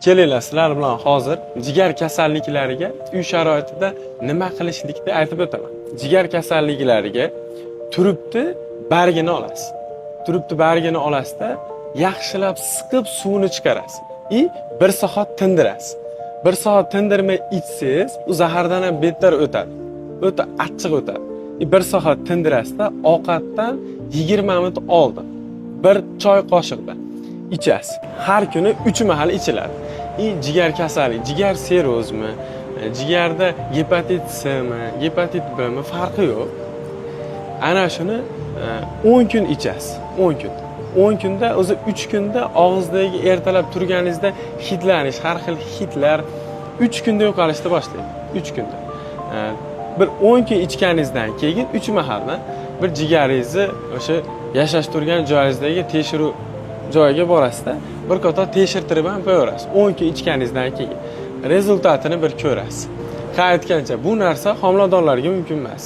Kelinglar, sizlar bilan hozir jigar kasalliklariga uy sharoitida nima qilishlikni aytib o'taman. Jigar kasalliklariga turibdi bargini olasiz. Turibdi bargini olasizda, yaxshilab siqib suvini chiqarasiz. И 1 soat tindirasiz. 1 soat tindirmay ichsangiz, u zahardan ham betar o'tadi. O'ta achchiq o'tadi. И 1 soat tindirasizda, ovqatdan 20 minut oldin bir choy qoshiqda ichasiz. Har kuni 3 mahal ichiladi. И jigar kasallik, jigar sirrozmi, jigarda gepatit C mi, gepatit B mi, farqi yo'q. Ana shuni 10 kun ichasiz. 10 kun. 10 kunda, o'zi 3 kunda og'izdagi ertalab turganingizda hidlanish, har xil hidlar 3 kunda yo'qolishni boshlaydi. 3 kunda. Bir 10 kun ichganingizdan keyin 3 mahaldan bir jigaringizni o'sha yashash turgan joyingizdagi tekshiruv joyiga borasizda, bir qator tekshirtirib ham qo'yaverasiz. 10 kun ichganingizdan keyin результат ini bir ko'rasiz. Ha, aytgancha, bu narsa homiladorlarga mumkin emas.